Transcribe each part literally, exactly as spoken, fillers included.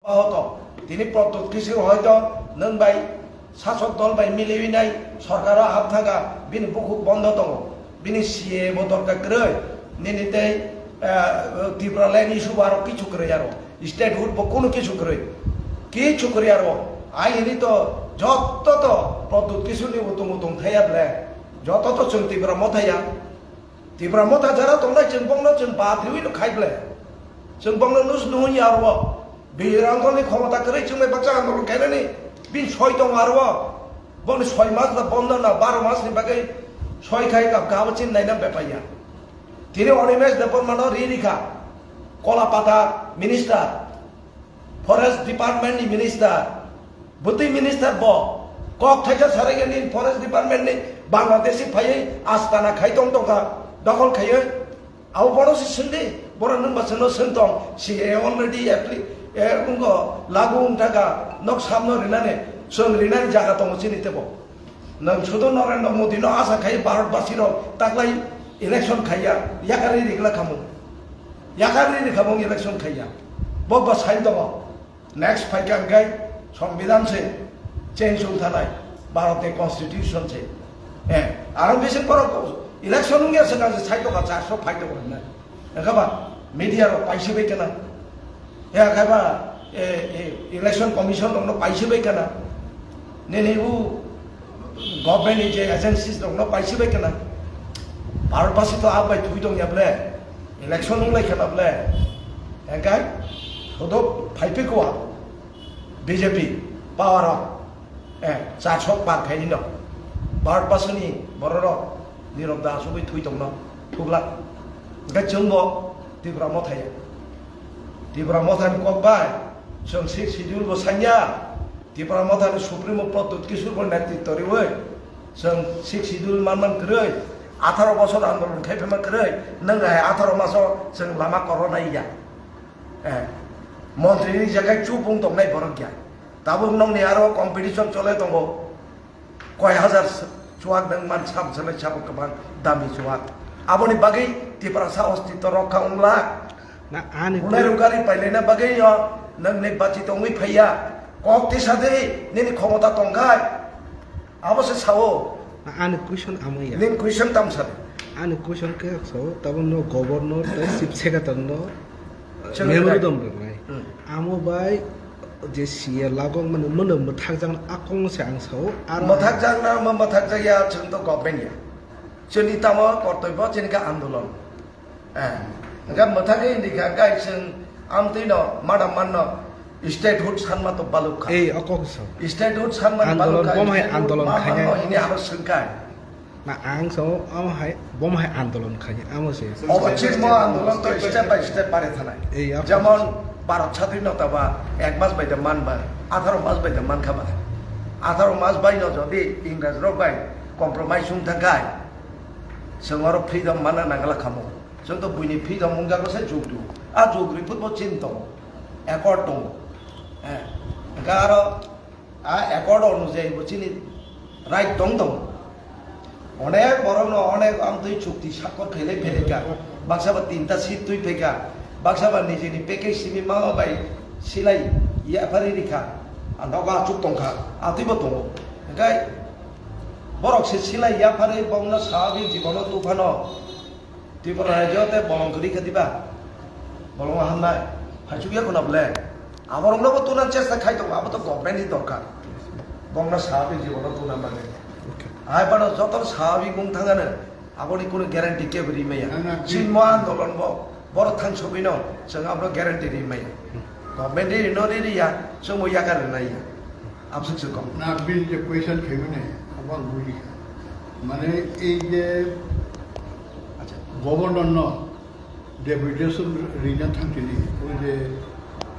Hoto, tini Pradyut Kishore hoito nwng bai sasok dol bai miliwi nai sorkaro hap thaka, bini bukhuk bondo tongo, bini C A A bo dorkar kwrwi, nini tei, eh, Tripura land issue bo aro kichu kwrwi aro, statehood bo kunu kichu kwrwi, kichu kwrwi aro, ai hini to jotto to Pradyut Kishore ni utung utung thaya ble, jotto to chwng Tripura mothaya. Tipra Motha jara tongnai chwng bongno chwng bathriwi no khai ble. Chwng bongno nus nuhun ya aro. Bihir Angkolni khomota kwrwi chwngbai baksa andolon khainani bin soi tongo aro. Bongni soi mas na bondo na baro mas ni bagwi soi khai kap kabo chin naina bepaiya. Tini Animesh Debbarma no ri rikha. Kolapata minister. Forest Department ni minister, bwtwi minister bo kok thaisa sarai gani Forest Department ni Bangladeshi phaiwi astana khai tong tongkha, dokhol khaiwi. Abo bono se swngdi, boro nwng ba chwngno swng tong, C A A already appli-, eh, wngkha, lagu wngthaka, nok samno rinani, chwng rinani jaga tongo chini tebo. Nwng sudu Narendra Modi no asa khai Bharat basi rok taklai election khaiya, yakarwi rikla khamung. Yakarwi rikhamung election khaiya. Bo ba sai tongo. Next phaikha hwnkhe Songbidan se change wng thanai, Bharat ni constitution se. Eh, aro bising borok election wngya se nang sai tokha charso phai tokha hwnai. Wngkha ba media rok paisi bai kana. Ya khe ba, e, e, election commission rokno paisi bai kana. Nini u government ni je agencies rokno paisi bai kana. Bharat basi to abai thui tong ya ble. Election wng lai khana ble. Engkai hodo phai pi kwa B J P power o. Eh, cha sok par khai no. Bharat basi ni borok rok nirok da asugwi thui tong no. Thugla. Engkai chwng bo Tipra Motha ya. Tipra Motha ni kok bai chwng sixth schedule bo sanya. Tipra Motha ni Supremo Pradyut Kishore bo netritw riwi chwng sixth schedule man man kwrwi. Atharo bosor andolon khai phema kwrwi. Nang hai atharo maso chwng lama korona ya. Eh, montri ni jaga chubung tongnai borok ya. Tabuk nokni aro competition chole tongo. Koi hajar s-, chuwak nang man sam sanai sabo kwbang dami chuwak. Aboni bagwi Tiprasa ostitw rokha wngla. Na ani hunai rwgari pailaina bagwi yo nang ni bachi tongwi phaiya. Kok tisa de nini khomota tongkhai. Abo se sao. Ani question amo ya. Nini question tam sa de. Ani question khe sao, tabuk no governor tei chief secretary no Chwng memorandum rwnai. Hmm. Amo bai je C A lagok mano, mano mwthakjakna akong se ang sao. Aro mwthakjakna ma mwthakjakya chwng to government ya. Chwngni tamo kortoibo chini khe andolon. Eh, hwnkhe mwthagwi hwndikha, gai chwng amtwino madam manno statehood sanma to balukha. Ei, o kok sao. Statehood sanma andolon, balukha, bom hai statehood andolon ma khainai. Manno hini abo swngkha. Na ang sao, amo hai, bom hai andolon khainai, amo se. Obo chirmo andolon to step by step bare thanai. Ei, o kok sao. Jemon Bharat sadhinota ba ek mas bai de man ba, atharo mas bai de man kha ba. Atharo mas bai no jodi Ingrej rok bai compromise wng thang khai, chwng oro freedom mana nangala khamu. Chwng to buini freedom wngjago se jug jug. A jug riput bo chin tongo. Accord tongo. Eh, hwnkhe aro a accord onujayi bo chini right tong tongo. Onek borok no onek amtwi chukti sakkor khailai phailai kha. Baksa ba tinta seat twi phaikha. Baksa ba nijini package simi mama bai silai yaphari rikha. A nogo achuk tongkha. Atwi bo tongo. Hwnkhe borok se silai yaphari bongno sabi jibono tuphano. Tripura rajyo te bolong kwrwi khe diba? Bolongo hamnai. Phaichukya khuna ble. Aborokno bo tuna chesta khai tongo, abo to government ni dorkar. Bongno sabi jibono tuna mane. Okay. Hai phano joto sabi mung thangano, aboni kuno guarantee kebo ri maya. Na, na, chinmo andolon bo, borok thang sogwino, chwng abono guarantee ri maya. Government ri no ri ri ya, chwngbo yakar rwnai ya. Absuk se kok. Na, bini je question khaimani, abo ang buji kha. Mane, ei je acha, governor no deputation rina thangtini, oi je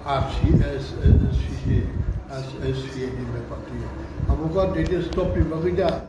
R C S, S C C, S C C ni bepar twi. Abo ko details stop ni bagwi ja.